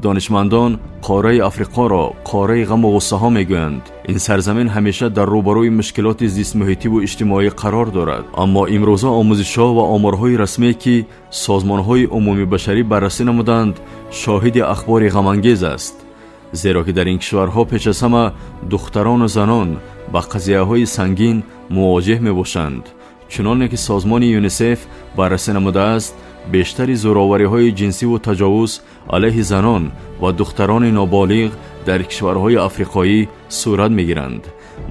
Донишмандон қораи Африқоро қораи ғаму ғуссаҳо мегӯянд. Ин сарзамин ҳамеша дар рӯбарӯи мушкилоти зистмуҳитиву иҷтимоӣ қарор дорад. Аммо имрӯза омӯзишҳо ва оморҳои расмие, ки созмонҳои умумибашарӣ баррасӣ намуданд, шоҳиди ахбори ғамангез аст, зеро ки дар ин кишварҳо пеш аз ҳама духтарону занон ба қазияҳои сангин мувоҷеҳ мебошанд. Чуноне ки созмони ЮНИСЕФ баррасӣ намудааст, бештари зӯровариҳои ҷинсиву таҷовуз алайҳи занон ва духтарони ноболиғ дар кишварҳои африқоӣ сурат мегиранд.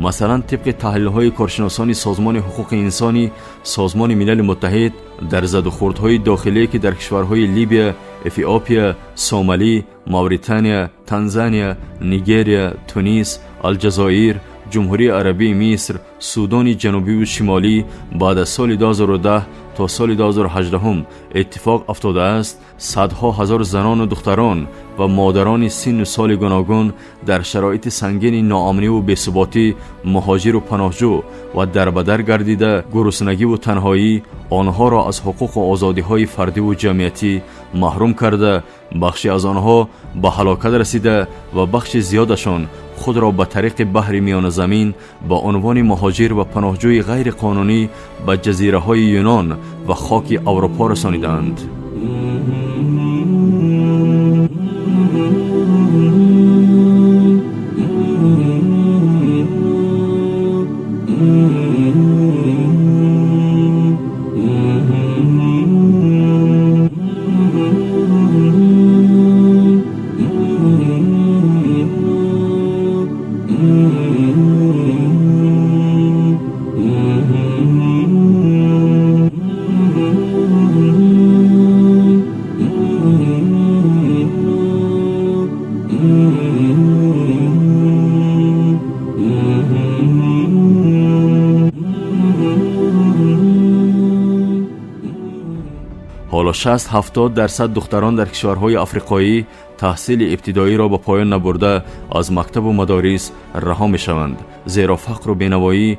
Масалан, тибқи таҳлилҳои коршиносони Созмони ҳуқуқи инсони Созмони Милали Муттаҳид, дар задухӯрдҳои дохилие, ки дар кишварҳои Либия, Эфиопия, Сомалӣ, Мавритания, Танзания, Нигерия, Тунис, Алҷазоир, Ҷумҳурии Арабии Миср, Судони Ҷанубиву Шимолӣ баъд аз соли 2010 то соли 2018 иттифоқ афтодааст, садҳо ҳазор занону духтарон ва модарони синну соли гуногун дар шароити сангини ноамниву бесуботӣ муҳоҷиру паноҳҷӯ ва дарбадар гардида, гуруснагиву танҳоӣ онҳоро аз ҳуқуқу озодиҳои фардиву ҷамъиятӣ маҳрум карда, бахше аз онҳо ба ҳалокат расида ва бахши зиёдашон худро ба тариқи баҳри Миёназамин ба унвони муҳоҷир ва паноҳҷӯи ғайриқонунӣ ба ҷазираҳои Юнон ва хоки Аврупо расонидаанд. Ҳоло 60-70% духтарон дар кишварҳои африқоӣ таҳсили ибтидоиро ба поён набурда аз мактабу мадорис раҳо мешаванд, зеро фақру бенавоӣ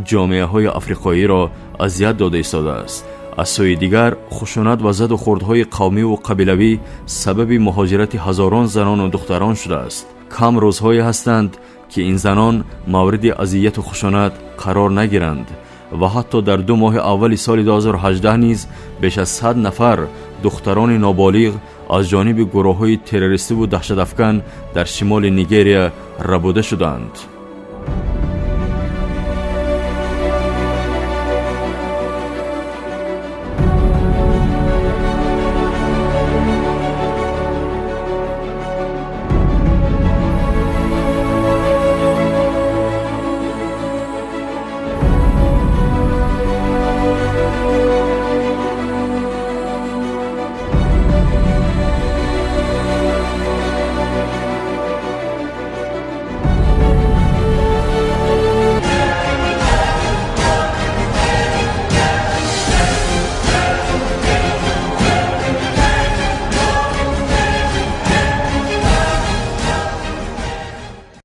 ҷомеаҳои африқоиро азият дода истодааст. Аз сӯи дигар, хушунат ва заду хурдҳои қавмиву қабилавӣ сабаби муҳоҷирати ҳазорон занону духтарон шудааст. Кам рӯзҳое ҳастанд, ки ин занон мавриди азияту хушунат қарор нагиранд ва ҳатто дар 2 моҳи аввали соли 2018 низ беш аз 100 нафар духтарони ноболиғ аз ҷониби гурӯҳҳои террористиву даҳшатафкан дар шимоли Нигерия рабуда шуданд.